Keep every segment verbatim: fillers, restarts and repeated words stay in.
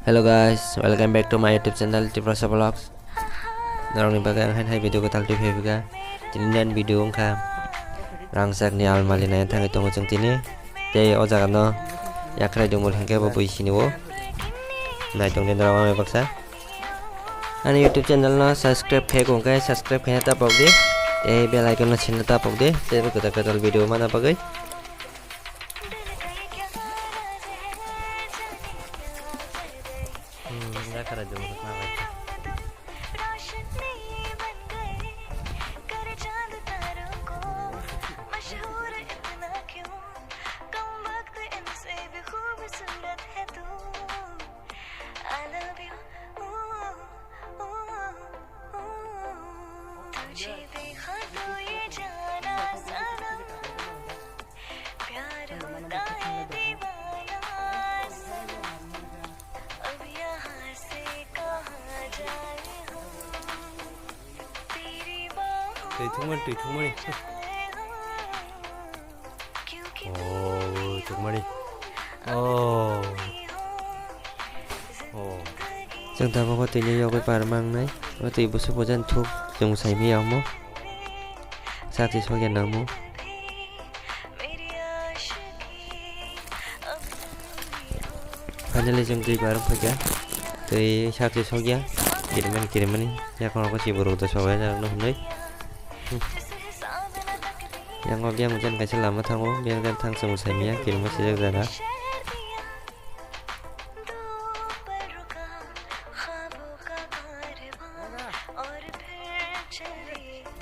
Hello guys, welcome back to my YouTube channel Tiprasa Vlogs. Norokni bagwi ang hai hai video kwtal twi phaiphika. Tini nan video wngkha rangchakni almali nai thangwi tongo chwng tini. Tei o jaga no yakrai dungmul hinkhe bo bui sini o. Nai tongdi norok ang baksa. Ani YouTube channel no subscribe khe kongkhe subscribe khe tapok di. Tei bell icon no sinna tapok di. Tei kwtal kwtal video mana bagwi. Hmm, ya kara dum na bai. Twi thwngmani, twi thwngmani. Oh, thwngmani. Oh. Oh. Chwng tabuk o twi ni yogwi par mangnai. O twi busu bojan thuk chwng sai maya omo. Sakchi sokya nangmo. Finally, chwng twi barwk phaikha. Twi sakchi sokya. Kirimani, kirimani. Yakung rok si borok da sobai na rok no hwnwi. Yang o biyang jan kaisa lama thango. Biyang jan thang chwng sai maya. Kirima sijak jaga.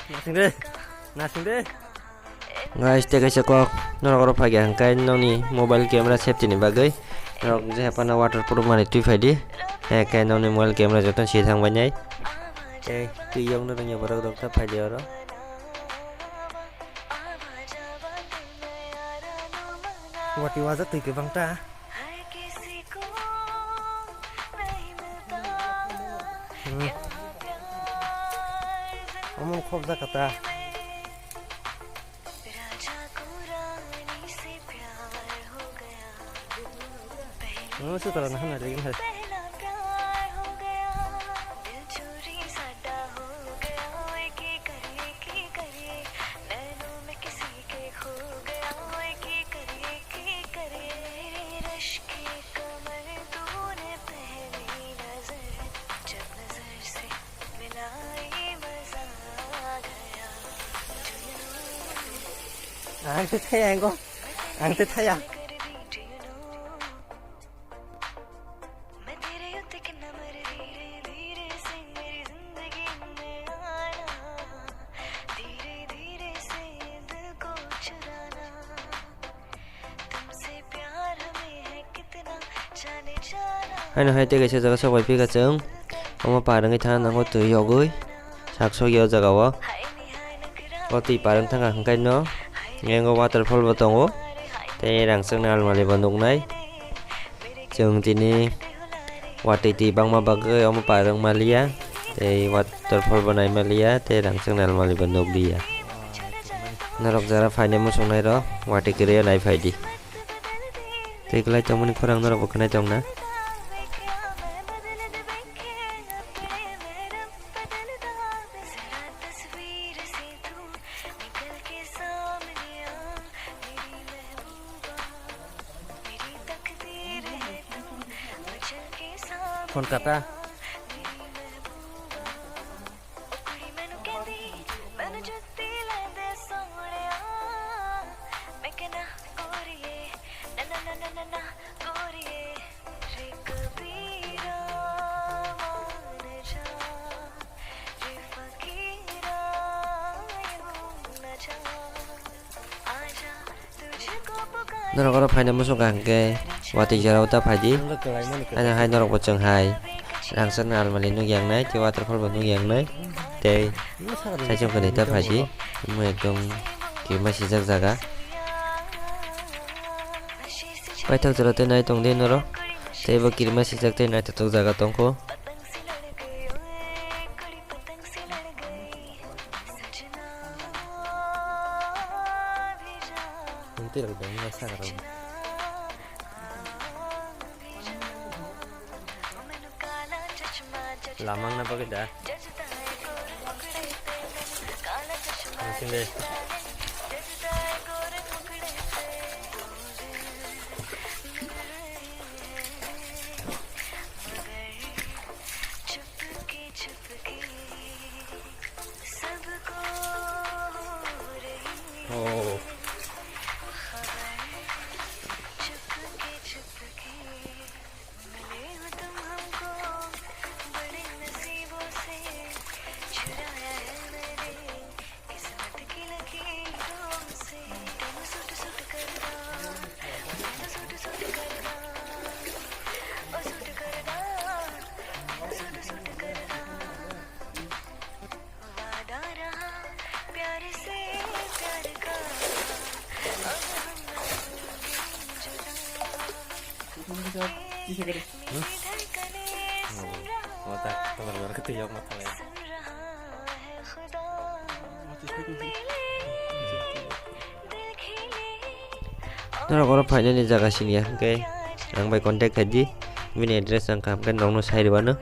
Nasing de. Nasing de. Guys, tei kaisa kok norok oro phai kha hwnkhe nokni mobile camera safety ni bagwi norok je phano waterproof manwi twi phai di. Hwnkhe nokni mobile camera joto si thang bai nai. Tei twi yokno rwngya borok rok ta phai di oro. Watwi wajak twi kwbang ta. Hmm. Omo khobjak kha ta. Hmm, se tara na hana lagi hai. Ang te thaya, ang ko. Ang te thaya. Haino hai tei kaisa jaga sok bai phika chwng. Omo par wngwi thana nango twi yogwi. Sak sokya o jaga o. O twi par wng thangkha hwnkhe no. Yango waterfall bo tongo. Tei rangchakni almali bo nuknai. Chwng tini watwi twi bangma bagwi omo par wng maliya. Tei waterfall bo nai maliya. Tei rangchakni almali bo nukliya. Norok jara phainai muchungnai rok watwi kwrwi o nai phaidi. Tei kwlai tongmani khorang norok bo khwnai tongna. Phone kata. Norok oro phaina muchungkha hwnkhe watwi jora o ta phaidi. Ano hai norok bo chwng hai rangchakni almali nukya wngnai tei waterfall bo nukya wngnai tei saichung khe nai ta phaidi. Omo ekdom kirima sijak jaga. Paithak jora tei nai tongdi norok tei bo kirima sijak tei naithotok jaga tongkho. Twi rok dong, sakha rok. Lamang na bagwi da. Sing de. Oh. Norok oro phainani jaga sini ya, hwnkhe ang bai contact khaidi, bini address ang kaham khe norokno sai rwano.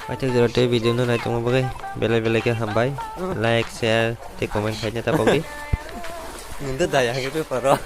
Paithak jora tei video no naitongma bagwi belai belai khe hambai. Like, share tei comment khaina ta bagwi. Nungda daya hage pe paro.